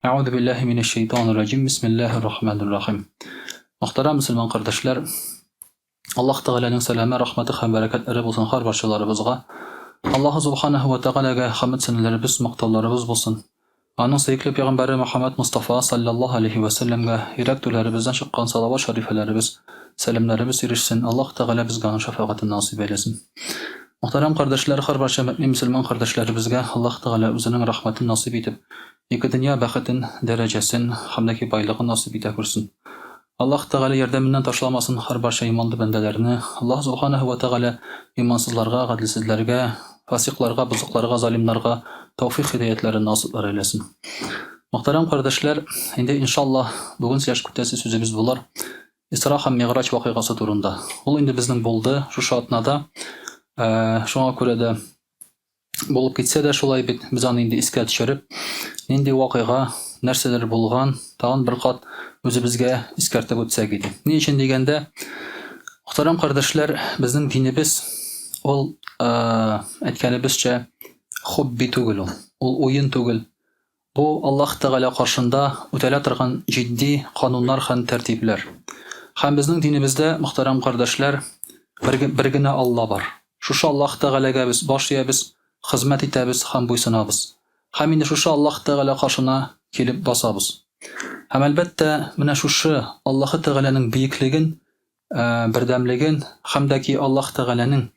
Әгъузу биллаһи минәш шәйтанир раҗим. Бисмиллаһир рахманир рахим. Мөхтәрәм мөселман кардәшләр, Аллаһ Тәгаләнең сәламе, рәхмәте һәм бәрәкәтләре булсын һәр барчаларыбызга. Аллаһ Субханаһу ва Тәгаләгә хәмд сәнәләребез, мактауларыбыз булсын. Аның сөекле пәйгамбәре Мөхәммәд Мустафа саллаллаһу алейхи ва сәлләмгә йөрәк түрләребездән чыккан салават шәрифәләребез, сәламнәребез ирешсен. Аллаһ Тәгалә безгә аның шәфәгатен насыйп әйләсен. Мөхтәрәм кардәшләр, һәрбарча мөэмин мөселман кардәшләребезгә Аллаһ Тәгалә үзенең рәхмәтен насыйп итеп, ике дөнья бәхетен, дәрәҗәсен һәм дә ки байлыгын насыйп итә күрсен. Аллаһ Тәгалә ярдәменнән ташламасын һәрбарча иманлы бәндәләрне. Аллаһ Субханаһу ва Тәгалә имансызларга, гаделсезләргә, фасикъларга, бозыкларга, залимнарга тәүфыйк-һидаятләрен насыйплар әйләсен. Мөхтәрәм кардәшләр, инде иншаллаһ бүген сөйләшеп китәсе сүзебез булыр. Исра һәм Мигъраҗ вакыйгасы турында. Ул инде безнең булды шушы атнада. Шуңа күрә дә булып китсә дә шулай бит, без аны инде искә төшереп, нинди вакыйга, нәрсәләр булган, тагын бер кат үзебезгә искәртеп үтсәк иде. Ни өчен дигәндә, мөхтәрәм кардәшләр, безнең динебез ул, әйткәнебезчә, хобби түгел ул. Ул уен түгел. Бу Аллаһ Тәгалә каршында үтәлә торган җитди кануннар һәм тәртипләр. Һәм безнең динебездә, мөхтәрәм кардәшләр, бер, бер генә Алла бар. Шушы Аллаһ Тәгаләгә без баш иябез, хезмәт итәбез һәм буйсынабыз. Һәм инде шушы Аллаһ Тәгалә каршына килеп басабыз. Һәм әлбәттә, менә шушы Аллаһы Тәгаләнең бөеклеген бердәмлеген һәм дә ки Аллаһ Тәгаләнең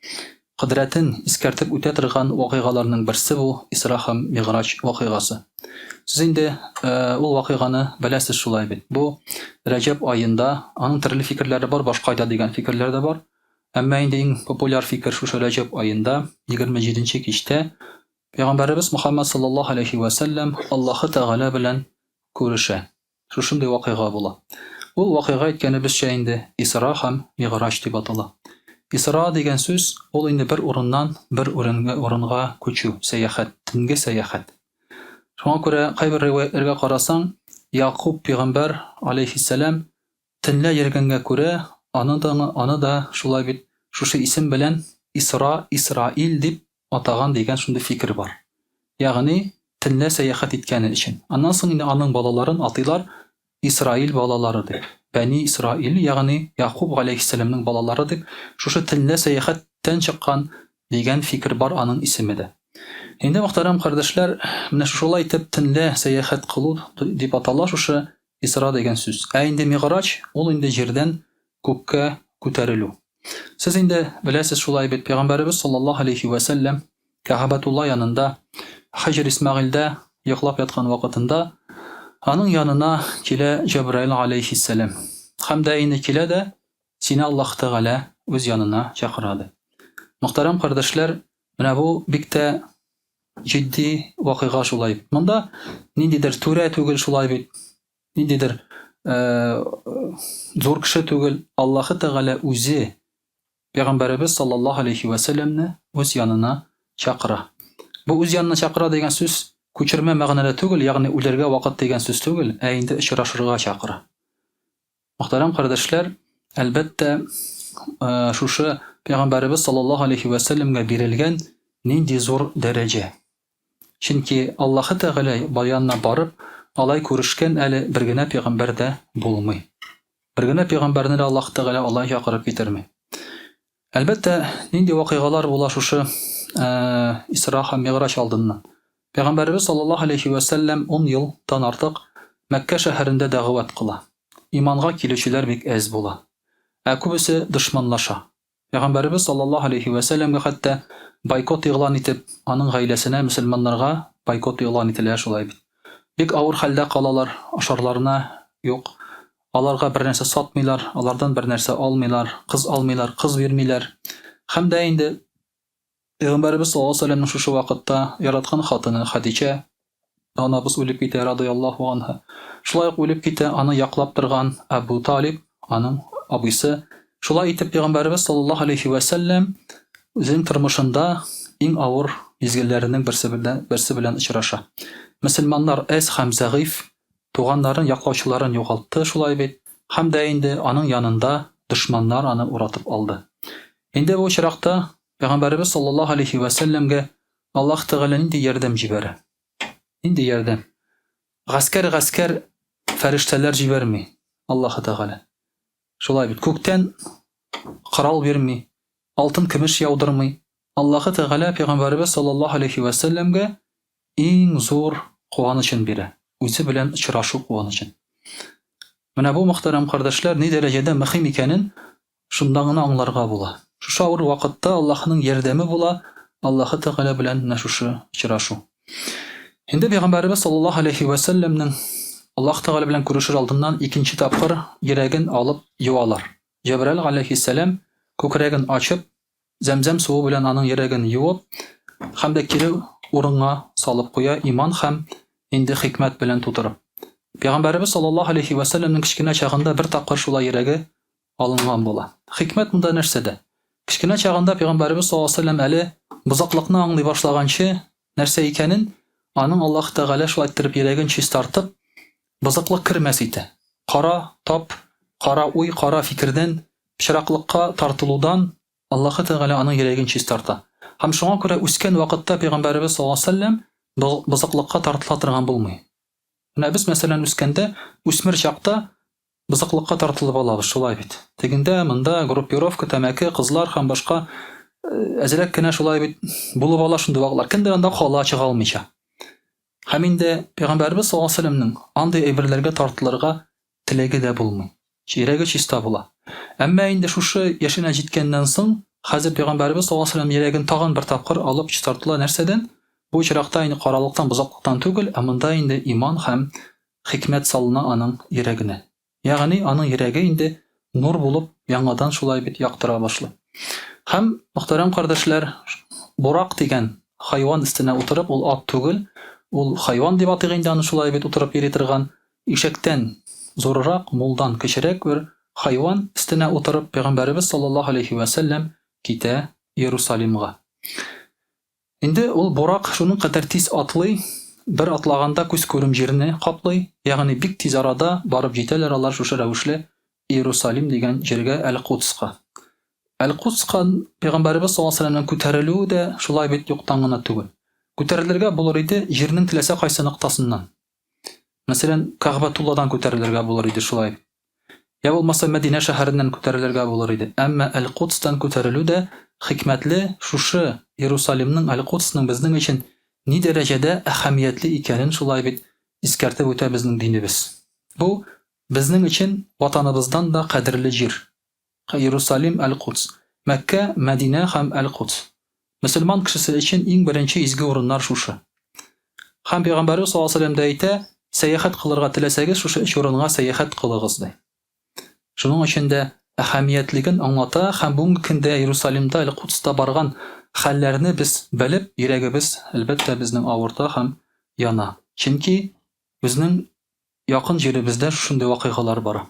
кодрәтен искәртеп үтә торган вакыйгаларның берсе бу Исра һәм Мигъраҗ вакыйгасы. Сез инде ул вакыйганы беләсез шулай бит. Бу Рәҗәб аенда, аның төрле фикерләре бар, башка айда дигән фикерләр дә бар. Әмма инде иң популяр фикер шушы Рәҗәб аенда, 27 нче кичтә Пәйгамбәребез Мөхәммәд саллаллаһу алейһи вә сәлләм Аллаһы Тәгалә белән күрешә. Шушындый вакыйга була. Ул вакыйга әйткәнебезчә инде Исра һәм Мигъраҗ дип атала. Исра дигән сүз ул инде бер урыннан бер урынга күчү, сәяхәт, төнге сәяхәт. Шуңа күрә кайбер риваятьләргә карасаң, Ягъкуб пигамбәр, аләйһиссәлам, төнлә йөргәнгә күрә, аны да, аны да шулай бит шушы исем белән Исра, Исраил дип атаган дигән шундый фикер бар. Ягъни, төнлә сәяхәт иткәне өчен. Аннан соң инде аның балаларын атыйлар Исраил балалары дип. Бәни Исраил, ягъни Ягъкуб галәйһиссәламнең балалары дип, шушы төнлә сәяхәттән чыккан дигән фикер бар аның исеме дә. Инде, мөхтәрәм кардәшләр, менә шушылай итеп төнлә сәяхәт кылу дип атала шушы Исра дигән сүз. Ә инде Мигъраҗ, ул инде җирдән күккә күтәрелү. Сез инде беләсез шулай бит, пәйгамбәребез саллаллаһу алейхи вә сәлләм Кәгъбәтулла янында Хаҗр Исмәгыйльдә йоклап яткан вакытында аның янына килә Җәбраил алейхиссәлам. Һәм дә инде килә дә сине Аллаһ Тәгалә үз янына чакыра ди. Мөхтәрәм кардәшләр, менә бу бик тә җитди вакыйга шулай бит. Монда ниндидер түрә түгел шулай бит. Ниндидер зур кеше түгел, Аллаһы Тәгалә үзе пәйгамбәребез саллаллаһу алейхи вә сәлләмне үз янына чакыра. Бу үз янына чакыра дигән сүз күчермә мәгънәдә түгел, ягъни үләргә вакыт дигән сүз түгел, ә инде очрашырга чакыра. Мөхтәрәм кардәшләр, әлбәттә, шушы пәйгамбәребез саллаллаһу алейхи вә сәлләмгә бирелгән нинди зур дәрәҗә. Чөнки Аллаһы Тәгалә янына барып, алай күрешкән әле бер генә пәйгамбәр дә булмый. Бер генә пәйгамбәрне дә Аллаһы Тәгалә алай чакырып китерми. Әлбәттә, нинди вакыйгалар була шушы Исра һәм Мигъраҗ алдыннан. Пәйгамбәребез саллаллаһу алейхи вә сәлләм 10 елдан артык Мәккә шәһәрендә дәгъват кыла. Иманга килүчеләр бик әз була. Ә күбесе дошманлаша. Пәйгамбәребез саллаллаһу алейһи вә сәлләмгә хәтта бойкот игълан итеп, аның гаиләсенә, мөселманнарга бойкот игълан ителә шулай бит. Бик авыр хәлдә калалар, ашарларына юк. Аларга бернәрсә сатмыйлар, алардан бернәрсә алмыйлар, кыз алмыйлар, кыз бирмиләр. Һәм дә инде Пәйгамбәребез саллаллаһу алейһи ва сәлләмнең шушы вакытта яраткан хатыны Хәдичә анабыз үлеп китә, радыяллаһу анһа. Шулай ук үлеп китә аны яклап торган Әбу Талиб, аның абыйсы. Шулай итеп Пәйгамбәребез саллаллаһу алейһи ва сәлләм үзенең тормышында иң авыр мизгелләренең берсе белән, берсе белән очраша. Мөселманнар әз һәм зәгыйфь, туганнарын, яклаучыларын югалтты шулай бит, һәм дә инде аның янында дошманнар аны уратып алды. Инде бу очракта Пәйгамбәребез саллаллаһу алейһи вә сәлләмгә Аллаһ Тәгалә нинди ярдәм җибәрә? Нинди ярдәм? Гаскәр-гаскәр фәрештәләр җибәрми Аллаһы Тәгалә. Шулай бит, күктән корал бирми, алтын-көмеш яудырмый. Аллаһы Тәгалә пәйгамбәребез саллаллаһу алейхи вә сәлләмгә иң зур куанычын бирә, үзе белән очрашу куанычын. Менә бу, мөхтәрәм кардәшләр, ни дәрәҗәдә мөһим икәнен Шунда гына аңларга була. Шушы авыр вакытта Аллаһының ярдәме була, Аллаһы Тәгалә белән менә шушы очрашу. Инде Пәйгамбәребез саллаллаһу алейһи вә сәлләмнең Аллаһ Тәгалә белән күрешер алдыннан икенче тапкыр йөрәген алып юалар. Җәбраил галәйһиссәлам күкрәген ачып, зәмзәм суы белән аның йөрәген юып һәм дә кире урынга салып куя, иман һәм инде хикмәт белән тутырып. Пәйгамбәребез саллаллаһу алейһи вә сәлләмнең кечкенә чагында бер тапкыр шулай йөрәге алынган була. Хикмәт монда нәрсәдә? Кечкенә чагында пәйгамбәребез саллаллаһу алейһи ва сәлләм әле бозаклыкны аңлый башлаганчы нәрсә икәнен, аның Аллаһ Тәгалә шулай иттереп йөрәген чистартып, бозыклык кермәс итә. Кара тап, кара уй, кара фикердән, пычраклыкка тартылудан Аллаһы Тәгалә аның йөрәген чистарта. Һәм шуңа күрә үскән вакытта пәйгамбәребез саллаллаһу алейһи ва сәлләм бозыклыкка тартыла торган булмый. Менә без, мәсәлән, үскәндә, үсмер чакта Бозыклыкка тартылып алабыз, шулай бит. Тегендә, монда, группировка, тәмәке, кызлар һәм башка әзрәк кенә шулай бит булып ала шундый вакытлар. Кемдер анда кала чыга алмыйча. Һәм инде Пәйгамбәребез саллаллаһу алейһи вәсәлләмнең андый әйберләргә тартылырга теләге дә булмый. Йөрәге чиста була. Әмма инде шушы яшенә җиткәннән соң, хәзер Пәйгамбәребез саллаллаһу алейһи вәсәлләм йөрәген тагын бер тапкыр алып чистартыла нәрсәдән? Бу очракта инде каралыктан, бозыклыктан түгел, ә монда инде иман һәм Хикмәт салына аның йөрәгенә. Ягъни аның йөрәге инде нур булып яңадан шулай бит яктыра башлый. Һәм, мөхтәрәм кардәшләр, Бурак дигән хайван өстенә утырып, ул ат түгел, ул хайван дип атыйк инде аны шулай бит утырып йөри торган, ишәктән зуррак, мулдан кечерәк бер хайван өстенә утырып, пәйгамбәребез саллаллаһу алейһи вә сәлләм китә Иерусалимга. Инде ул бурак шуның кадәр тиз атлый, бер атлаганда күз күрем җирне каплый, ягъни бик тиз арада барып җитәләр алар шушы рәвешле Иерусалим дигән җиргә, Әл-Кудска. Әл-Кудска пәйгамбәребез саллаллаһу алейһи ва сәлләмнең күтәрелүе дә шулай бит юктан гына түгел. Күтәрелергә булыр иде җирнең теләсә кайсы ноктасыннан. Мәсәлән, Кәгъбәтулладан күтәрелергә булыр иде шулай. Я булмаса Мәдинә шәһәреннән күтәрелергә булыр иде. Әмма Әл-Кудстан күтәрелү дә хикмәтле, шушы Иерусалимның, Әл-Кудсның безнең өчен ни дәрәҗәдә әһәмиятле икәнен шулай бит искәртеп үтә безнең динебез. Бу, безнең өчен Ватаныбыздан да кадерле җир. Иерусалим, Әл-Кудс. Мәккә, Мәдинә һәм Әл-Кудс. Мөселман кешесе өчен иң беренче изге урыннар шушы. Һәм Пәйгамбәребез саллаллаһу алейһи ва сәлләм дә әйтә, сәяхәт кылырга теләсәгез, шушы өч урынга сәяхәт кылыгыз, ди. Шуның өчен дә әһәмиятлеген аңлата һәм бүгенге көндә Иерусалимда, Әл-Кудста барган хәлләрне без белеп, йөрәгебез, әлбәттә, безнең авырта һәм яна. Чөнки безнең якын җиребездә шушындый вакыйгалар бара.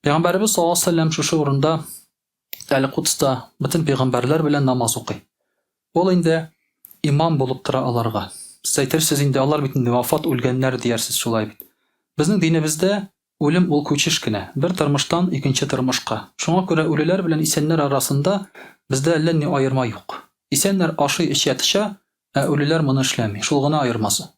Пәйгамбәребез саллаллаһу алейһи ва сәлләм шушы урында Әл-Кудста бөтен пәйгамбәрләр белән намаз укый. Ул инде имам булып тора аларга. Сез әйтерсез инде, алар бит инде вафат үлгәннәр диярсез шулай бит. Безнең динебездә үлем ул күчеш кенә, бер тормыштан икенче тормышка. Шуңа күрә үлеләр белән исәннәр арасында бездә әллә ни аерма юк. Исәннәр ашый, эчә, тыча, ә үлеләр моны эшләми. Шул гына аермасы.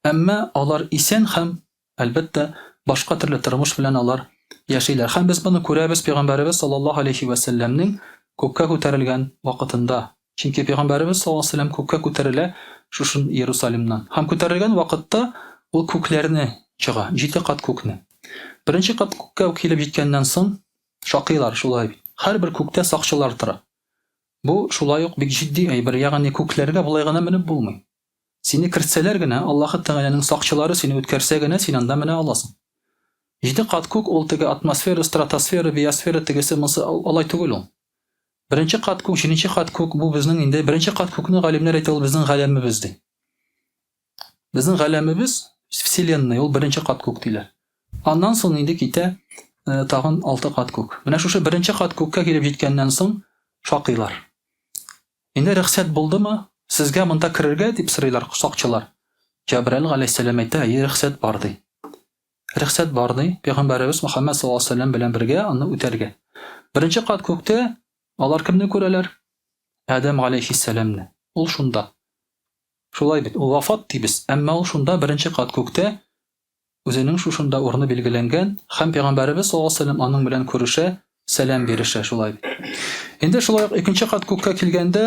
Әмма алар исән һәм, әлбәттә, башка төрле тормыш белән алар яшиләр. Һәм без моны күрәбез Пәйгамбәребез саллаллаһу алейһи вә сәлләмнең күккә күтәрелгән вакытында. Чөнки Пәйгамбәребез саллаллаһу алейһи вә сәлләм күккә күтәрелә шушы Иерусалимнан. Һәм күтәрелгән вакытта ул күкләрне чыга, җиде кат күкне. Беренче кат күккә килеп җиткәннән соң, шакыйлар шулай бит. Һәрбер күктә сакчылар тора. Бу шулай ук бик җитди әйбер, ягъни күкләргә болай гына менеп булмый. Сине кертсәләр генә, Аллаһы Тәгаләнең сакчылары сине үткәрсә генә, син анда менә аласың. Җиде кат күк ул теге атмосфера, стратосфера, биосфера тегесе монсы алай түгел ул. Беренче кат күк, җиденче кат күк бу безнең инде беренче кат күкне галимнәр әйтә ул безнең галәмебез ди. Безнең галәмебез вселенная ул беренче кат күк диләр. Аннан соң инде китә э, тагын алты кат күк. Менә шушы беренче кат күккә килеп җиткәннән соң шакыйлар. Инде рөхсәт булдымы сезгә монда керергә, дип сорыйлар сакчылар. Җәбраил галәйһиссәлам әйтә, әйе, рөхсәт бар, ди. Рөхсәт бар, ди, пәйгамбәребез Мөхәммәд саллаллаһу алейһи ва сәлләм белән бергә аны үтәргә. Беренче кат күктә алар кемне күрәләр? Адәм галәйһиссәламне. Ул шунда. Шулай бит, ул вафат дибез, әмма ул шунда беренче кат күктә. үзенең шушында урыны билгеләнгән һәм пәйгамбәребез саллаллаһу алейһи вәсәлләм аның белән күрешә, сәлам бирешә шулай бит. Инде шулай ук икенче кат күккә килгәндә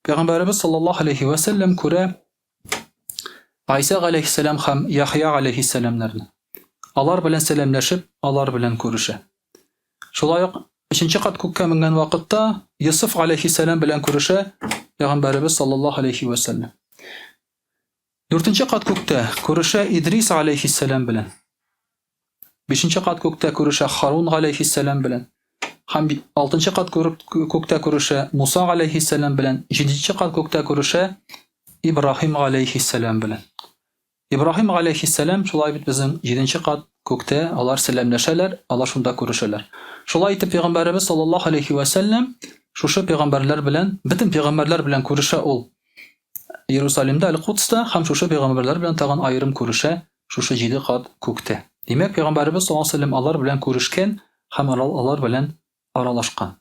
пәйгамбәребез саллаллаһу алейһи вәсәлләм күрә Гайсә галәйһиссәлам һәм Яхъя галәйһиссәламнәрне. Алар белән сәламләшеп, алар белән күрешә. Шулай ук өченче кат күккә менгән вакытта Йосыф галәйһиссәлам белән күрешә пәйгамбәребез саллаллаһу алейһи вәсәлләм. Дүртенче кат күктә күрешә Идрис галәйһиссәлам белән. Бишенче кат күктә күрешә Харун галәйһиссәлам белән. Һәм алтынчы кат күктә күрешә Муса галәйһиссәлам белән. Җиденче кат күктә күрешә Ибраһим галәйһиссәлам белән. Ибраһим галәйһиссәлам шулай бит безнең җиденче кат күктә алар сәламләшәләр, алар шунда күрешәләр. Шулай итеп пәйгамбәребез саллаллаһу алейхи вә сәлләм шушы пәйгамбәрләр белән, бөтен пәйгамбәрләр белән күрешә ул. Иерусалимда, Әл-Кудста һәм шушы пәйгамбәрләр белән тагын аерым күрешә шушы җиде кат күктә. Димәк, пәйгамбәребез саллаллаһу алейһи ва сәлләм алар белән күрешкән һәм алар белән аралашкан.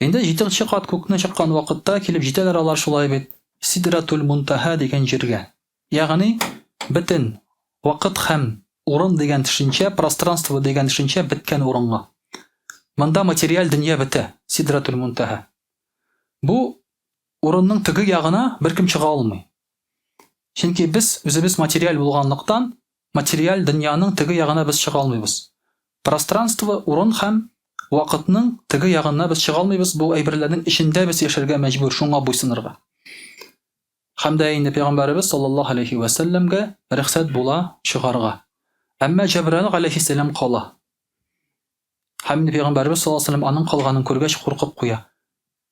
Инде җиденче кат күкне чыккан вакытта килеп җитәләр алар шулай бит Сидратул Мунтаһа дигән җиргә. Ягъни бөтен вакыт һәм урын дигән төшенчә, пространство дигән төшенчә беткән урынга. Монда материаль дөнья бетә, Сидратул Мунтаһа. Бу Урынның теге ягына беркем чыга алмый. Чөнки без үзебез материаль булганлыктан, материаль дөньяның теге ягына без чыга алмыйбыз. Пространство, урын һәм вакытның теге ягына без чыга алмыйбыз, бу әйберләрнең эчендә без яшәргә мәҗбүр, шуңа буйсынырга. Һәм дә инде пәйгамбәребез саллаллаһу алейһи вә сәлләмгә рөхсәт була чыгарга. Әмма Җәбраил галәйһиссәлам кала. Һәм инде пәйгамбәребез саллаллаһу алейһи вә сәлләм аның калганын күргәч куркып куя.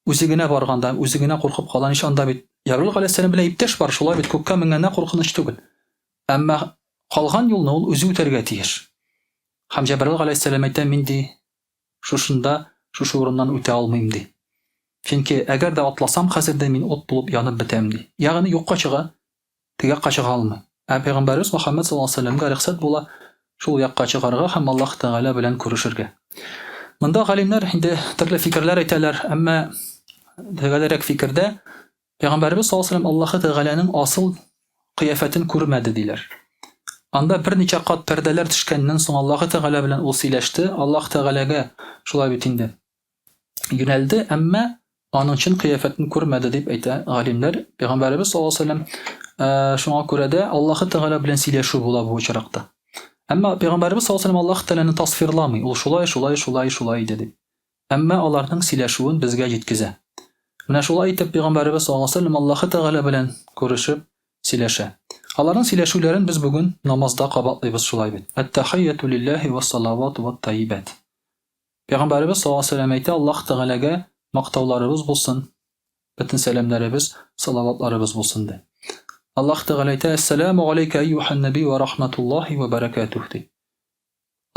Үзе генә барганда, үзе генә куркып кала, ничек анда бит Җәбраил галәйһиссәлам белән иптәш бар, шулай бит күккә менгәндә куркыныч түгел. Әмма калган юлны ул үзе үтәргә тиеш. Һәм Җәбраил галәйһиссәлам әйтә, мин ди, шушында, шушы урыннан үтә алмыйм ди. Чөнки әгәр дә атласам хәзер дә мин ут булып янып бетәм ди. Ягъни юкка чыга, Теге якка чыга алмый. Ә пәйгамбәребез Мөхәммәд саллаллаһу алейһи вәсәлләмгә рөхсәт була шул якка чыгарга һәм Аллаһ Тәгалә белән күрешергә. Монда галимнәр инде төрле фикерләр әйтәләр, әмма төгәлрәк фикердә пәйгамбәребез саллаллаһу алейһи вәсәлләм Аллаһ Тәгаләнең асыл кыяфәтен күрмәде диләр. Анда берничә кат пәрдәләр төшкәннән соң Аллаһ Тәгалә белән ул сөйләште, Аллаһ Тәгаләгә шулай бит инде юнәлде, әмма аның чын кыяфәтен күрмәде дип әйтә галимнәр. Пәйгамбәребез саллаллаһу алейһи вәсәлләм э, шуңа күрә дә Аллаһы Тәгалә белән сөйләшү була бу очракта. Әмма пәйгамбәребез саллаллаһу алейһи вәсәлләм Аллаһ Тәгаләне тасвирламый. Ул шулай, шулай, шулай, шулай иде дип. Әмма аларның сөйләшүен безгә җиткезә. Менә шулай итеп пәйгамбәребез саллаллаһу алейһи вәсәлләм Аллаһы Тәгалә белән күрешеп сөйләшә. Аларның сөйләшүләрен без бүген намазда кабатлыйбыз шулай бит. Әт-тахияту лиллаһи вас-салавату ват-тайибат. Пәйгамбәребез саллаллаһу алейһи ва сәлләм әйтә, Аллаһ Тәгаләгә мактауларыбыз булсын, бөтен сәламнәребез, салаватларыбыз булсын, ди. Аллаһ Тәгалә әйтә, Әссәламу галәйкә әйюһән нәби ва рахматуллаһи ва бәрәкәтүһ, ди.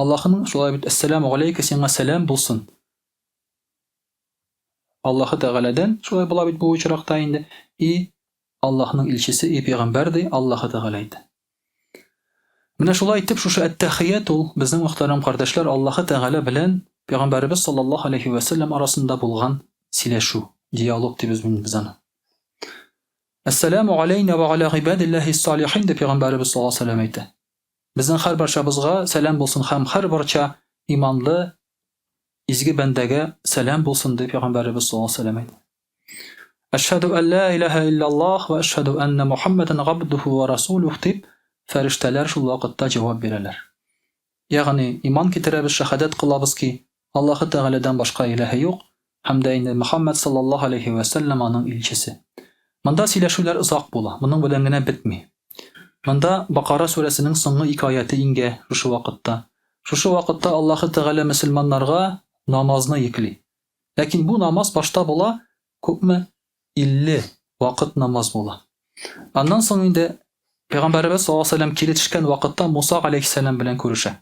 Аллаһның шулай бит, Әссәламу галәйкә, сиңа сәлам булсын. Аллаһы Тәгаләдән, шулай була бит бу очракта инде, и Аллаһның илчесе и пәйгамбәр, ди Аллаһы Тәгалә әйтә. Менә шулай итеп шушы әт-тәхият ул безнең мөхтәрәм кардәшләр Аллаһы Тәгалә белән пәйгамбәребез саллаллаһу алейхи вә сәлләм арасында булган сөйләшү, диалог дибез без аны. Әссәламу алейна ва аля гыйбадиллаһи салихин дип пәйгамбәребез саллаллаһу алейһи ва сәлләм әйтә. Безнең һәрбарчабызга сәлам булсын һәм һәрбарча иманлы изге бәндәгә сәлам булсын дип пәйгамбәребез саллаллаһу алейһи ва сәлләм әйтә. Әшһәдү ән лә иләһә илляллаһ вә әшһәдү әннә Мухаммәдән габдүһү вә расулүһ дип, фәрештәләр шул вакытта җавап бирәләр. Ягъни, иман китерәбез, шәһадәт кылабыз ки, Аллаһы Тәгаләдән башка иләһе юк, һәм дә инде Мөхәммәд саллаллаһу алейһи вә сәлләм аның илчесе. Монда сөйләшүләр озак була, моның белән генә бетми. Монда Бакара сүрәсенең соңгы ике аяте иңгә шушы вакытта. Шушы вакытта Аллаһы Тәгалә мөселманнарга намазны йөкли. Ләкин бу намаз башта була күпме? 50 вакыт намаз була. Аннан соң инде Пәйгамбәребез саллаллаһу алейһи вәсәлләм кире төшкән вакытта Муса галәйһиссәлам белән күрешә.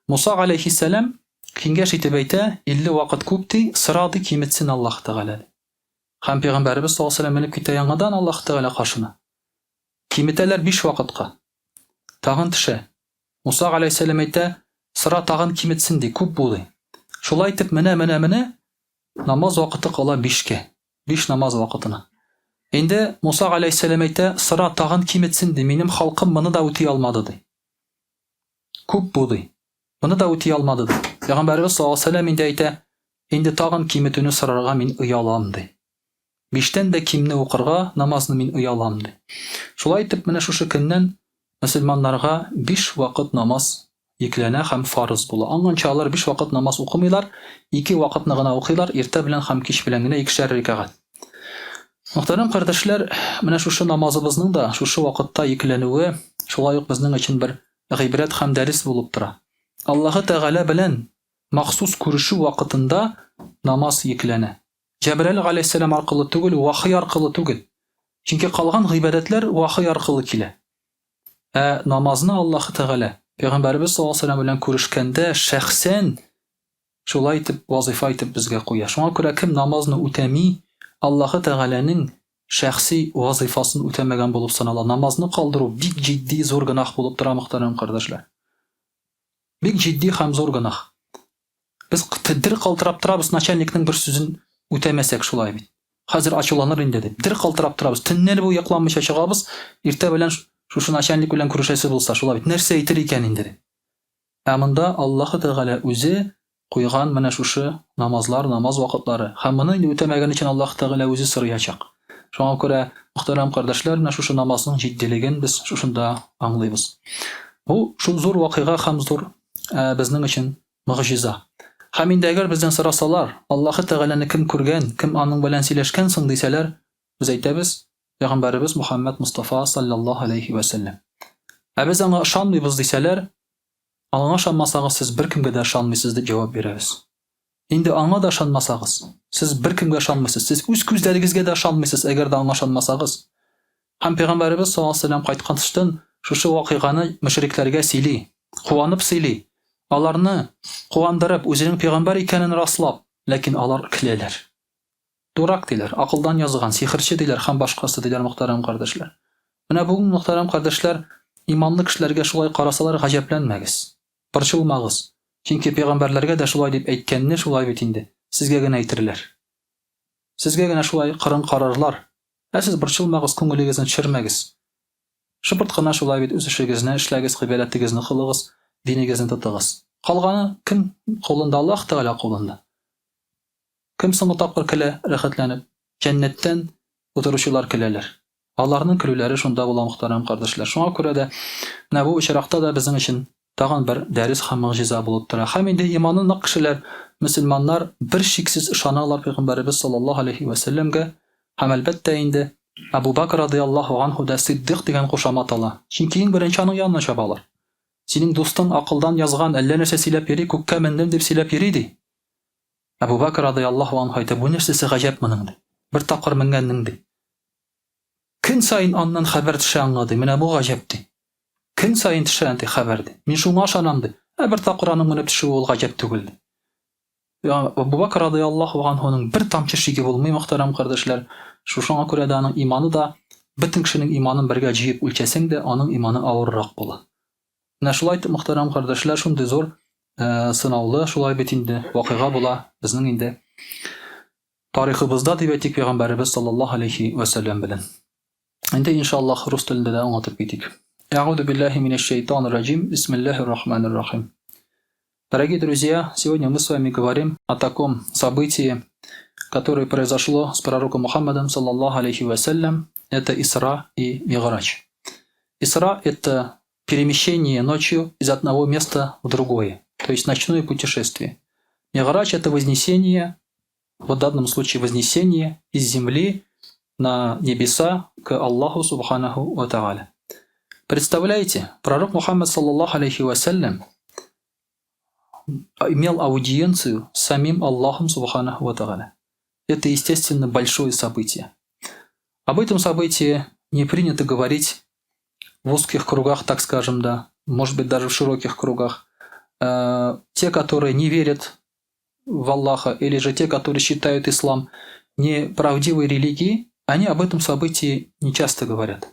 Муса галәйһиссәлам киңәш итеп әйтә, 50 вакыт күп ди, сора ди, киметсен Аллаһ Тәгалә. Һәм Пәйгамбәребез саллаллаһу алейһи вәсәлләм менеп китә яңадан Аллаһ Тәгалә каршына. Киметәләр 5 вакытка. Тагын төшә. Муса галәйһиссәлам әйтә, Сора тагын киметсен, ди, күп бу, ди. Шулай итеп, менә, менә, менә намаз вакыты кала бишкә. Биш намаз вакытына. Инде Муса галәйһиссәлам әйтә, Сора тагын киметсен, ди, минем халкым моны да үти алмады, ди. Күп бу, ди. Моны да үти алмады, ди. Пәйгамбәребез саллаллаһу алейһи ва сәлләм инде әйтә, инде тагын киметүне сорарга мин оялам, ди. Биштән дә кимне укырга намазны мин оялам, ди. Шулай итеп, менә шушы көннән мөселманнарга биш вакыт намаз йөкләнә һәм фарыз була. Аңганча алар биш вакыт намаз укымыйлар, ике вакытны гына укыйлар, иртә белән һәм кич белән генә икешәр рәкәгать. Мөхтәрәм кардәшләр, менә шушы намазыбызның да шушы вакытта йөкләнүе шулай ук безнең өчен бер гыйбрәт һәм дәрес булып тора. Аллаһы Тәгалә белән махсус күрешү вакытында намаз йөкләнә. Җәбраил галәйһиссәлам аркылы түгел, вахый аркылы түгел. Чөнки калган гыйбадәтләр вахый аркылы килә. Ә намазны Аллаһы Тәгалә Пәйгамбәребез саллаллаһу алейһи ва сәлләм белән күрешкәндә шәхсән шулай итеп вазыйфа итеп безгә куя. Шуңа күрә кем намазны үтәми, Аллаһы Тәгаләнең шәхси вазыйфасын үтәмәгән булып санала. Намазны калдыру бик җитди зур гөнаһ булып тора, мөхтәрәм кардәшләр. Бик җитди һәм зур гөнаһ. Без дер калтырап торабыз, начальникның бер сүзен үтәмәсәк шулай бит. Хәзер ачуланыр инде дип. Дер калтырап торабыз. Төннәр буе йокламыйча чыгабыз. Иртә белән шушы начальник белән күрешәсе булса, шулай бит. Нәрсә әйтер икән инде дип. Ә монда Аллаһы Тәгалә үзе куйган менә шушы намазлар, намаз вакытлары. Һәм моны инде үтәмәгән өчен Аллаһы Тәгалә үзе сорыячак. Шуңа күрә, мөхтәрәм кардәшләр, менә шушы намазның җитдилеген без шушында аңлыйбыз. Бу шул зур вакыйга һәм зур безнең өчен могҗиза. Һәм инде әгәр бездән сорасалар, Аллаһы Тәгаләне кем күргән, кем аның белән сөйләшкән соң дисәләр, без әйтәбез, Пәйгамбәребез Мухәммәд Мостафа салләллаһу алейһи вә сәлләм. Ә без аңа ышанмыйбыз дисәләр, аңа ышанмасагыз, сез беркемгә дә ышанмыйсыз дип җавап бирәбез. Инде аңа да ышанмасагыз, сез беркемгә ышанмыйсыз, сез үз күзләрегезгә дә ышанмыйсыз, әгәр дә аңа ышанмасагыз. Һәм Пәйгамбәребез саллаллаһу алейһи ва сәлләм кайткачтын шушы вакыйганы мөшрикләргә сөйли, куанып сөйли, аларны куандырып, үзенең пәйгамбәр икәнен раслап, ләкин алар көләләр. Дурак диләр, акылдан язган, сихерче диләр һәм башкасы диләр, мөхтәрәм кардәшләр. Менә бүген, мөхтәрәм кардәшләр, иманлы кешеләргә шулай карасалар, гаҗәпләнмәгез. Борчылмагыз, чөнки пәйгамбәрләргә дә шулай дип әйткәнне шулай бит инде, сезгә генә әйтерләр. Сезгә генә шулай кырын карарлар. Ә сез борчылмагыз, күңелегезне төшермәгез. Шыпырт кына шулай бит үз эшегезне эшләгез, гыйбадәтегезне кылыгыз, динегезне тотыгыз. Калганы кем кулында? Аллаһ Тәгалә кулында. Кем соңгы тапкыр көлә, рәхәтләнеп? Җәннәттән утыручылар көләләр. Аларның көлүләре шунда була, мөхтәрәм кардәшләр. Шуңа күрә дә менә бу очракта да безнең өчен тагын бер дәрес һәм могҗиза булып тора. Һәм инде иманы нык кешеләр, мөселманнар бер шиксез ышаналар пәйгамбәребез саллаллаһу алейһи вә сәлләмгә һәм әлбәттә инде Әбу Бакр радыяллаһу анһу да Сиддыйк дигән кушамат ала. Чөнки иң беренче аның янына чабалар. Синең дустың акылдан язган, әллә нәрсә сөйләп йөри, күккә мендем дип сөйләп йөри, ди. Әбу Бакр радыяллаһу анһу әйтә, бу нәрсәсе гаҗәп моның, ди. Бер тапкыр менгәннең, ди. Көн саен аннан хәбәр төшә аңа, ди. Менә бу гаҗәп, ди. Көн саен төшә, ди, хәбәр, ди. Мин шуңа ышанам, ди. Ә бер тапкыр аның менеп төшүе ул гаҗәп түгел, ди. Абу Бакр радыяллаһу анһуның бер тамчы шиге булмый, мөхтәрәм кардәшләр. Шушыңа күрә дә аның иманы да, бөтен кешенең иманын бергә җыеп үлчәсәң дә, аның иманы авыррак була. Менә шулай итеп, мөхтәрәм кардәшләр, шундый зур сынаулы, шулай бит инде, вакыйга була безнең инде тарихыбызда дип әйтик, пәйгамбәребез саллаллаһу алейхи вә сәлләм белән. Инде иншаллаһ рус телендә дә аңлатып китик. Әгъуду биллаһи минәш шайтанир раҗим. Бисмиллаһир рахманир рахим. Дорогие друзья, сегодня мы с вами говорим о таком событии, которое произошло с пророком Мухаммадом, саллаллаху алейхи вассалям. Это Исра и Миграч. Исра – это перемещение ночью из одного места в другое, то есть ночное путешествие. Миграч – это вознесение, в данном случае вознесение из земли на небеса к Аллаху Субханаху Ва Тааля. Представляете, пророк Мухаммад, саллаллаху алейхи вассалям, имел аудиенцию с самим Аллахом Субханаху Ва Тааля. Это, естественно, большое событие. Об этом событии не принято говорить в узких кругах, так скажем, да, может быть, даже в широких кругах. Те, которые не верят в Аллаха, или же те, которые считают ислам неправдивой религией, они об этом событии не часто говорят.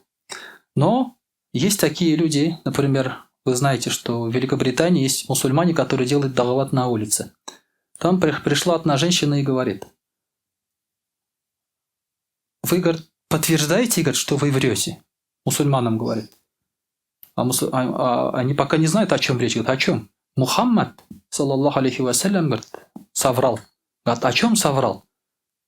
Но есть такие люди, например, вы знаете, что в Великобритании есть мусульмане, которые делают дагават на улице. Там пришла одна женщина и говорит: вы, говорит, подтверждаете, говорит, что вы врете? Мусульманам говорит. А они пока не знают, о чем речь. Говорят, о чем? Мухаммад, саллаллаху алейхи вассалям, говорит, соврал. Говорит, о чем соврал?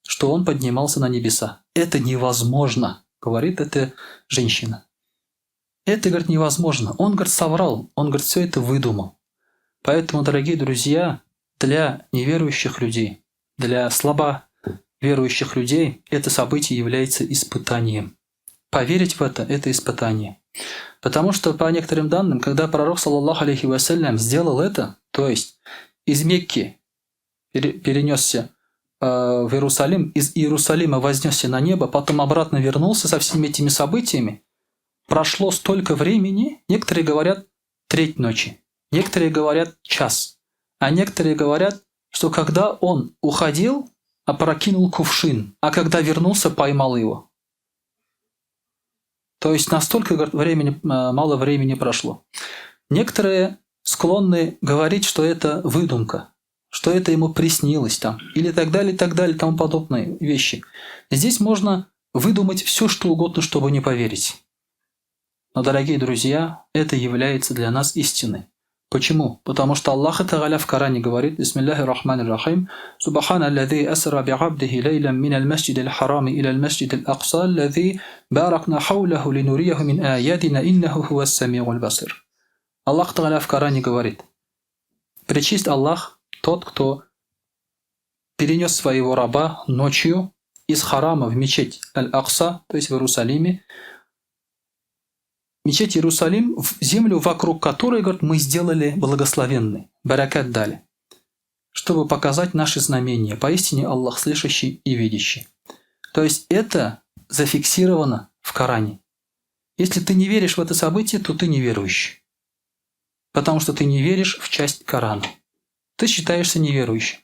Что он поднимался на небеса. Это невозможно, говорит эта женщина. Это, говорит, невозможно. Он, говорит, соврал. Он, говорит, все это выдумал. Поэтому, дорогие друзья, для неверующих людей, для слабо верующих людей это событие является испытанием. Поверить в это – это испытание. Потому что, по некоторым данным, когда пророк, саллаллаху алейхи вассалям, сделал это, то есть из Мекки перенесся в Иерусалим, из Иерусалима вознесся на небо, потом обратно вернулся со всеми этими событиями, прошло столько времени, некоторые говорят треть ночи, некоторые говорят час, а некоторые говорят, что когда он уходил, опрокинул кувшин, а когда вернулся, поймал его. То есть настолько, говорит, мало времени прошло. Некоторые склонны говорить, что это выдумка, что это ему приснилось там, или так далее, так далее, тому подобные вещи. Здесь можно выдумать все, что угодно, чтобы не поверить. Но, дорогие друзья, это является для нас истиной. Почему? Потому что Аллах Тагаля в Коране говорит: Бисмиллахи рахмани рахим, Субхана аллази асра би абдихи лейлям мин аль-масджид аль-харами иля аль-масджид аль-акса, аллази баракна хауляху линурияху мин аядина иннаху хуас самиуль басир. Аллах Тагаля в Коране говорит: пречист Аллах, тот, кто перенес своего раба ночью из харама в мечеть Аль-Акса, то есть в Иерусалиме, мечеть Иерусалим, в землю, вокруг которой, говорит, мы сделали благословенной, баракат дали, чтобы показать наши знамения. Поистине Аллах слышащий и видящий. То есть это зафиксировано в Коране. Если ты не веришь в это событие, то ты неверующий. Потому что ты не веришь в часть Корана. Ты считаешься неверующим.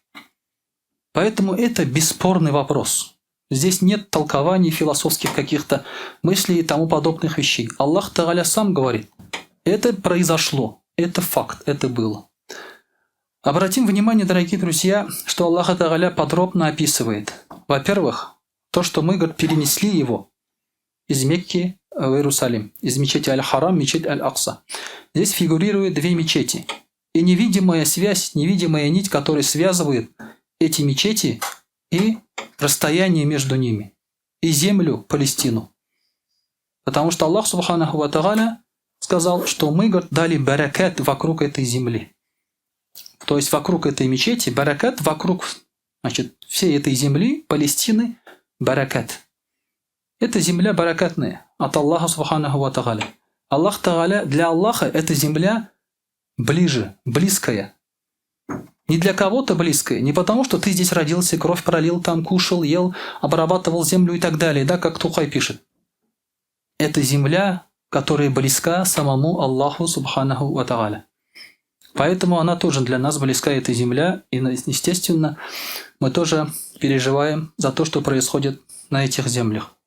Поэтому это бесспорный вопрос. Здесь нет толкований, философских каких-то мыслей и тому подобных вещей. Аллах Тагаля сам говорит, это произошло, это факт, это было. Обратим внимание, дорогие друзья, что Аллах Тагаля подробно описывает. Во-первых, то, что мы, говорит, перенесли его из Мекки в Иерусалим, из мечети Аль-Харам, мечеть Аль-Акса. Здесь фигурируют две мечети. И невидимая связь, невидимая нить, которая связывает эти мечети и расстояние между ними, и землю Палестину. Потому что Аллах Субханаху ва Тааля сказал, что мы, говорит, дали баракат вокруг этой земли. То есть вокруг этой мечети, баракат вокруг, значит, всей этой земли, Палестины, баракат. Эта земля баракатная от Аллаха Субханаху ва Тааля. Аллах Тааля, для Аллаха эта земля ближе, близкая. Не для кого-то близкое, не потому, что ты здесь родился, кровь пролил, там кушал, ел, обрабатывал землю и так далее, да, как Тухай пишет. Это земля, которая близка самому Аллаху Субханаху ва Тааля. Поэтому она тоже для нас близка, эта земля, и, естественно, мы тоже переживаем за то, что происходит на этих землях.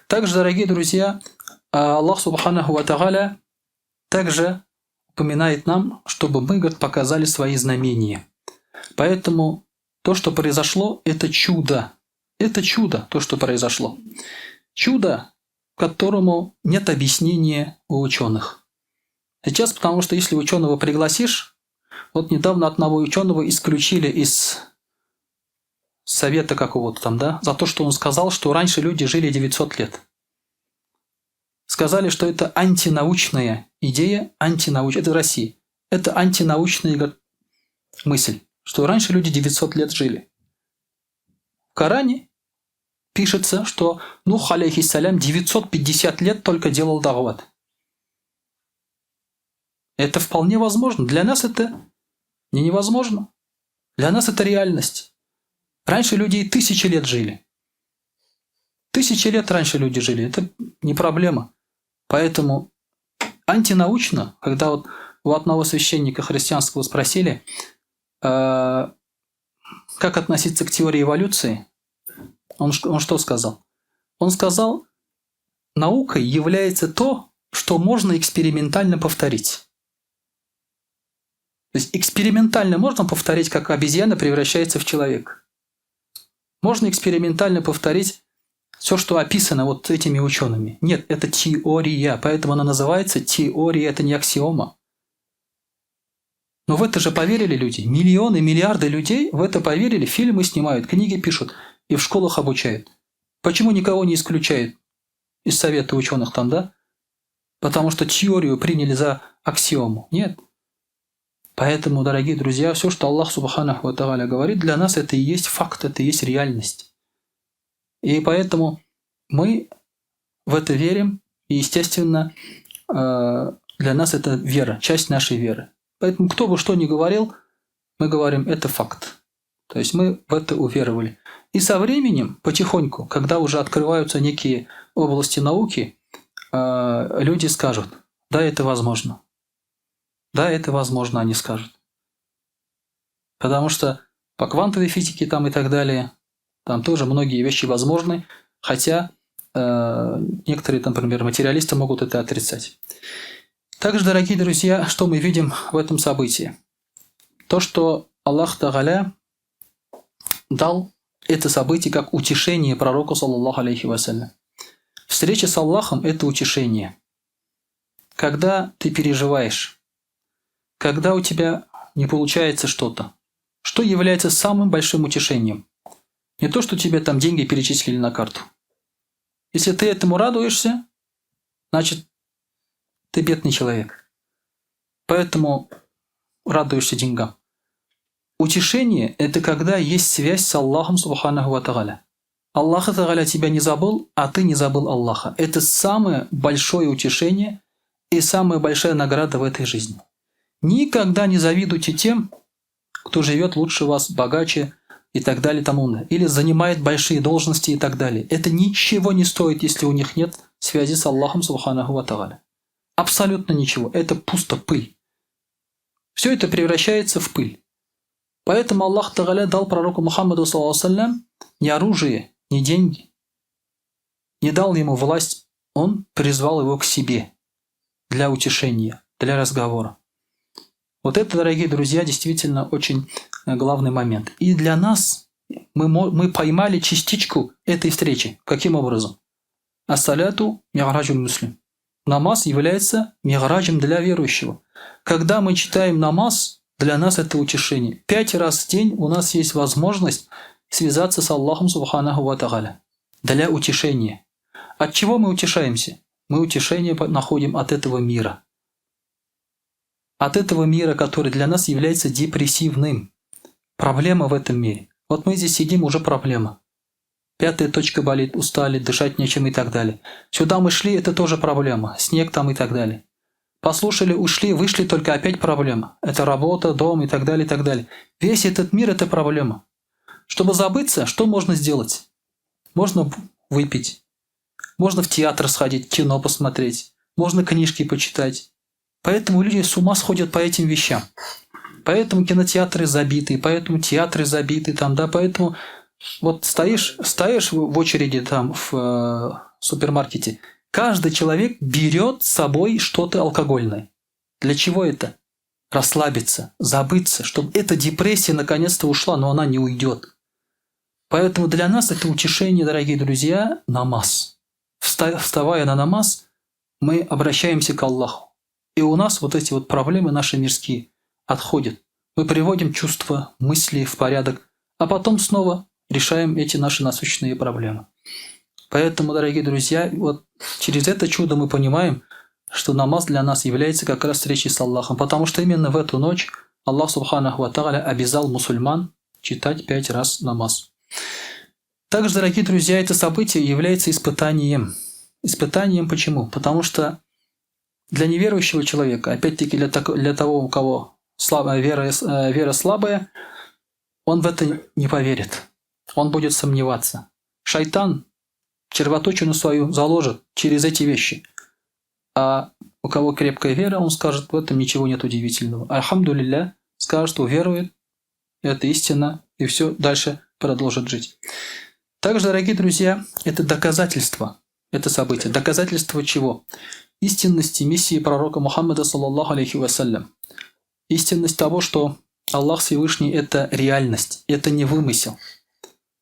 Также, дорогие друзья, Аллах Субханаху ва Тааля также упоминает нам, чтобы мы, говорит, показали свои знамения. Поэтому то, что произошло, это чудо. Это чудо, то, что произошло. Чудо, которому нет объяснения у ученых. Сейчас, потому что если ученого пригласишь, вот недавно одного ученого исключили из совета какого-то там, да, за то, что он сказал, что раньше люди жили 900 лет. Сказали, что это антинаучная идея, это Россия, это антинаучная мысль, что раньше люди 900 лет жили. В Коране пишется, что Нух, алейхиссалям, 950 лет только делал да'ват. Это вполне возможно. Для нас это не невозможно. Для нас это реальность. Раньше люди и 1000 лет жили. 1000 лет раньше люди жили. Это не проблема. Поэтому антинаучно, когда вот у одного священника христианского спросили, как относиться к теории эволюции, он что сказал? Он сказал, наукой является то, что можно экспериментально повторить. То есть экспериментально можно повторить, как обезьяна превращается в человека. Можно экспериментально повторить, Все, что описано вот этими учеными. Нет, это теория, поэтому она называется теория, это не аксиома. Но в это же поверили люди. Миллионы, миллиарды людей в это поверили, фильмы снимают, книги пишут и в школах обучают. Почему никого не исключают из совета ученых там, да? Потому что теорию приняли за аксиому. Нет. Поэтому, дорогие друзья, все, что Аллах سبحانه وتعالى говорит, для нас это и есть факт, это и есть реальность. И поэтому мы в это верим, и, естественно, для нас это вера, часть нашей веры. Поэтому кто бы что ни говорил, мы говорим, это факт. То есть мы в это уверовали. И со временем, потихоньку, когда уже открываются некие области науки, люди скажут, да, это возможно. Да, это возможно, они скажут. Потому что по квантовой физике там и так далее, там тоже многие вещи возможны, хотя некоторые, там, например, материалисты могут это отрицать. Также, дорогие друзья, что мы видим в этом событии? То, что Аллах Тагаля дал это событие как утешение пророку, صلى الله عليه وسلم. Встреча с Аллахом – это утешение. Когда ты переживаешь, когда у тебя не получается что-то, что является самым большим утешением? Не то, что тебе там деньги перечислили на карту. Если ты этому радуешься, значит, ты бедный человек. Поэтому радуешься деньгам. Утешение – это когда есть связь с Аллахом سبحانه وتعالى. Аллах تعالى тебя не забыл, а ты не забыл Аллаха. Это самое большое утешение и самая большая награда в этой жизни. Никогда не завидуйте тем, кто живет лучше вас, богаче и так далее, тому, или занимает большие должности и так далее. Это ничего не стоит, если у них нет связи с Аллахом سبحانه وتعالى. Абсолютно ничего. Это пусто, пыль. Все это превращается в пыль. Поэтому Аллах تعالى дал пророку Мухаммаду, صلى الله, не оружие, не деньги. Не дал ему власть, он призвал его к себе для утешения, для разговора. Вот это, дорогие друзья, действительно очень главный момент. И для нас мы поймали частичку этой встречи. Каким образом? الصلاة معراج المسلم. Намаз является ми'раджем для верующего. Когда мы читаем намаз, для нас это утешение. 5 раз в день у нас есть возможность связаться с Аллахом سبحانه وتعالى для утешения. От чего мы утешаемся? Мы утешение находим от этого мира. От этого мира, который для нас является депрессивным. Проблема в этом мире. Вот мы здесь сидим, уже проблема. Пятая точка болит, устали, дышать нечем и так далее. Сюда мы шли, это тоже проблема. Снег там и так далее. Послушали, ушли, вышли, только опять проблема. Это работа, дом и так далее, и так далее. Весь этот мир – это проблема. Чтобы забыться, что можно сделать? Можно выпить, можно в театр сходить, кино посмотреть, можно книжки почитать. Поэтому люди с ума сходят по этим вещам. Поэтому кинотеатры забиты, поэтому театры забиты там, да, поэтому вот стоишь в очереди там в супермаркете, каждый человек берет с собой что-то алкогольное. Для чего это? Расслабиться, забыться, чтобы эта депрессия наконец-то ушла, но она не уйдет. Поэтому для нас это утешение, дорогие друзья, намаз. Вставая на намаз, мы обращаемся к Аллаху. И у нас вот эти вот проблемы наши мирские отходят. Мы приводим чувства, мысли в порядок, а потом снова решаем эти наши насущные проблемы. Поэтому, дорогие друзья, вот через это чудо мы понимаем, что намаз для нас является как раз встречей с Аллахом, потому что именно в эту ночь Аллах سبحانه وتعالى обязал мусульман читать 5 раз намаз. Также, дорогие друзья, это событие является испытанием. Испытанием почему? Потому что для неверующего человека, опять-таки для того, у кого слабая вера, вера слабая, он в это не поверит. Он будет сомневаться. Шайтан червоточину свою заложит через эти вещи. А у кого крепкая вера, он скажет, в этом ничего нет удивительного. الحمد لله, скажет, уверует, это истина, и все, дальше продолжит жить. Также, дорогие друзья, это доказательство, это событие. Доказательство чего? Истинности миссии пророка Мухаммада, صلى الله عليه وسلم. Истинность того, что Аллах Всевышний – это реальность, это не вымысел.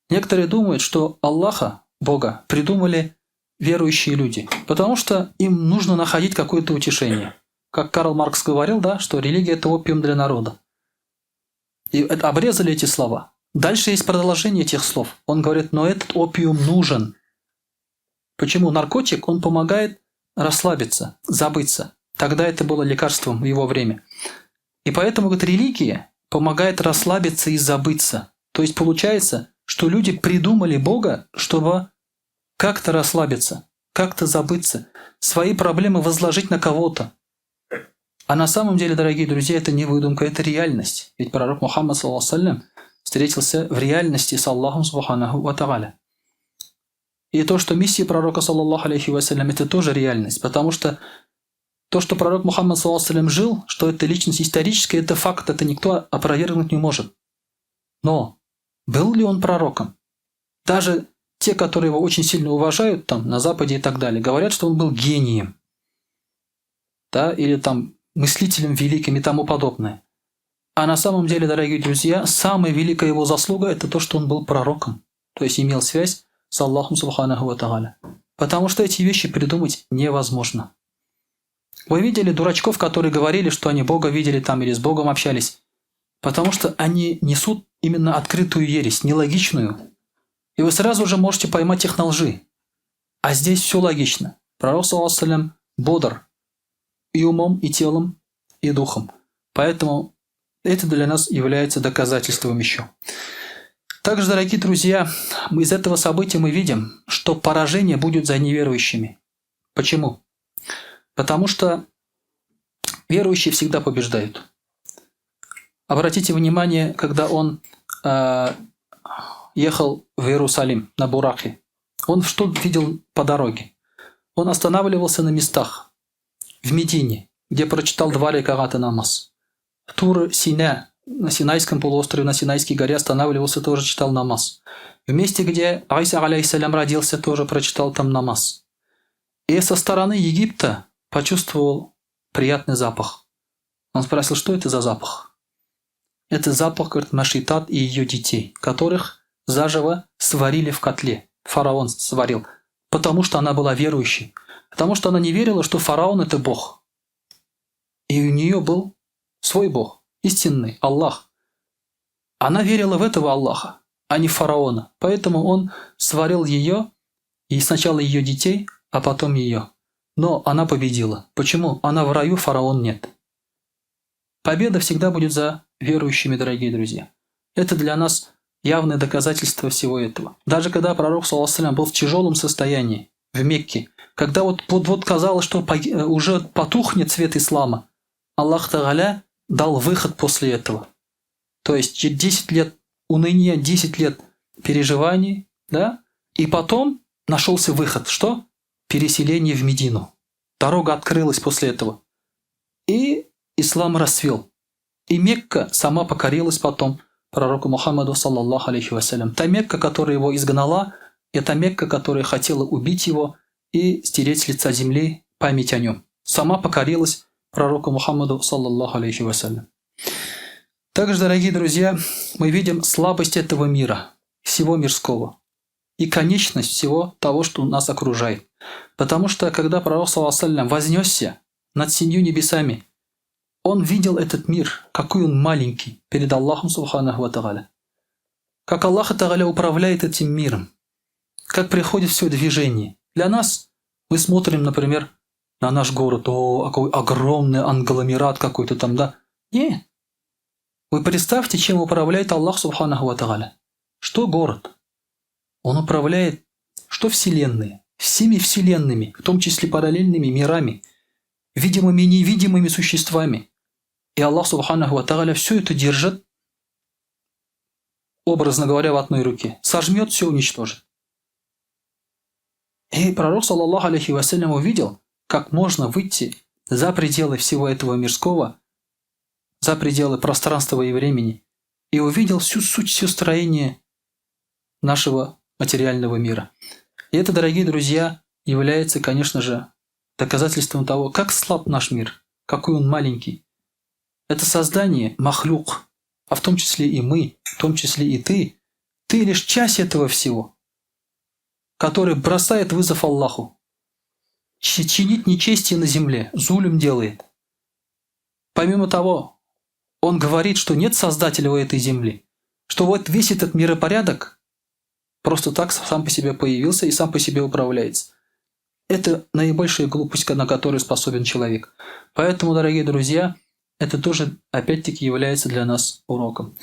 Некоторые думают, что Аллаха Бога придумали верующие люди, потому что им нужно находить какое-то утешение. Как Карл Маркс говорил, да, что религия – это опиум для народа. И обрезали эти слова. Дальше есть продолжение этих слов. Он говорит, но этот опиум нужен. Почему? Наркотик, он помогает расслабиться, забыться. Тогда это было лекарством в его время. И поэтому, говорит, религия помогает расслабиться и забыться. То есть получается, что люди придумали Бога, чтобы как-то расслабиться, как-то забыться, свои проблемы возложить на кого-то. А на самом деле, дорогие друзья, это не выдумка, это реальность. Ведь пророк Мухаммад, саллаллаху встретился в реальности с Аллахом, субханаху ва та'аля. И то, что миссия пророка, саллаллаху алейхи вассалям, это тоже реальность, потому что то, что пророк Мухаммад, саллаллаху жил, что это личность историческая, это факт, это никто опровергнуть не может. Но был ли он пророком? Даже те, которые его очень сильно уважают там на Западе и так далее, говорят, что он был гением, да, или там мыслителем великим и тому подобное. А на самом деле, дорогие друзья, самая великая его заслуга – это то, что он был пророком, то есть имел связь с Аллахом Субханаху Ва Тааля. Потому что эти вещи придумать невозможно. Вы видели дурачков, которые говорили, что они Бога видели там или с Богом общались? Потому что они несут именно открытую ересь, нелогичную. И вы сразу же можете поймать их на лжи. А здесь все логично. Пророк, саллаллаху бодр и умом, и телом, и духом. Поэтому это для нас является доказательством еще. Также, дорогие друзья, мы из этого события мы видим, что поражение будет за неверующими. Почему? Потому что верующие всегда побеждают. Обратите внимание, когда он ехал в Иерусалим на Бурахе, он что видел по дороге? Он останавливался на местах в Медине, где прочитал два рекагата намаз. В Тур-Сине, на Синайском полуострове, на Синайской горе останавливался, тоже читал намаз. В месте, где Айса, алейхиссалям, родился, тоже прочитал там намаз. И со стороны Египта почувствовал приятный запах. Он спросил, что это за запах? Это запах, говорит, Машитат и ее детей, которых заживо сварили в котле. Фараон сварил, потому что она была верующей. Потому что она не верила, что фараон – это Бог. И у нее был свой Бог, истинный Аллах. Она верила в этого Аллаха, а не фараона. Поэтому он сварил ее, и сначала ее детей, а потом ее. Но она победила. Почему? Она в раю, фараон нет. Победа всегда будет за верующими, дорогие друзья. Это для нас явное доказательство всего этого. Даже когда пророк, саллаллаху был в тяжелом состоянии в Мекке, когда вот казалось, что уже потухнет свет ислама, Аллах Тагаля дал выход после этого. То есть 10 лет уныния, 10 лет переживаний, да? И потом нашелся выход. Что? Переселение в Медину. Дорога открылась после этого. И ислам расцвел. И Мекка сама покорилась потом пророку Мухаммаду, саллаллаху алейхи вассалям. Та Мекка, которая его изгнала, это Мекка, которая хотела убить его и стереть с лица земли память о нем. Сама покорилась пророку Мухаммаду, саллаллаху алейхи вассалям. Также, дорогие друзья, мы видим слабость этого мира, всего мирского, и конечность всего того, что нас окружает. Потому что, когда пророк, саллаллаху алейхи вассалям, вознесся над семью небесами, он видел этот мир, какой он маленький перед Аллахом субханаху ва тааля. Как Аллах тааля управляет этим миром, как приходит все движение. Для нас, мы смотрим, например, на наш город, о, какой огромный англомерат какой-то там, да? Не. Вы представьте, чем управляет Аллах субханаху ва тааля. Что город? Он управляет, что вселенные, всеми вселенными, в том числе параллельными мирами, видимыми и невидимыми существами. И Аллах субханаху ва тааля все это держит, образно говоря, в одной руке. Сожмет, все уничтожит. И пророк, саллаллаху алейхи вассалям, увидел, как можно выйти за пределы всего этого мирского, за пределы пространства и времени, и увидел всю суть, все строение нашего материального мира. И это, дорогие друзья, является, конечно же, доказательством того, как слаб наш мир, какой он маленький. Это создание махлюк, а в том числе и мы, в том числе и ты. Ты лишь часть этого всего. который бросает вызов Аллаху, чинит нечестие на земле, зулем делает. Помимо того, он говорит, что нет создателя у этой земли, что вот весь этот миропорядок просто так сам по себе появился и сам по себе управляется. Это наибольшая глупость, на которую способен человек. Поэтому, дорогие друзья, это тоже опять-таки является для нас уроком.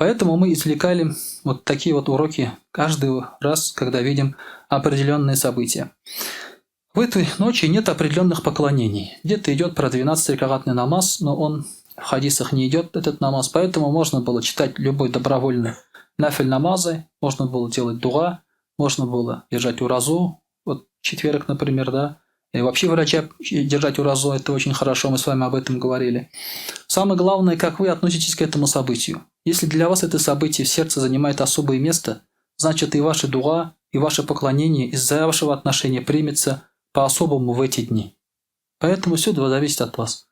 Поэтому мы извлекали вот такие вот уроки каждый раз, когда видим определенные события. В этой ночи нет определенных поклонений. Где-то идет про 12-ракатный намаз, но он в хадисах не идет, этот намаз, поэтому можно было читать любой добровольный нафиль намазы, можно было делать дуа, можно было держать уразу, вот четверг, например, да, и вообще в Раджаб держать уразу, это очень хорошо, мы с вами об этом говорили. Самое главное, как вы относитесь к этому событию. Если для вас это событие в сердце занимает особое место, значит и ваша дуа, и ваше поклонение из-за вашего отношения примется по-особому в эти дни. Поэтому все зависит от вас.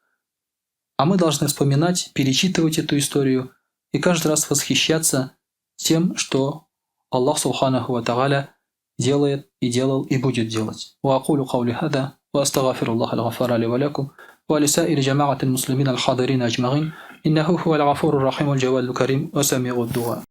А мы должны вспоминать, перечитывать эту историю и каждый раз восхищаться тем, что Аллах Субханаху Ва Тааля делает и делал и будет делать. وأقول قولي هذا وأستغفر الله الغفار لي ولكم ولسائر جماعة المسلمين الحاضرين أجمعين إنه هو الغفور الرحيم الجواد الكريم وسميع الدعاء.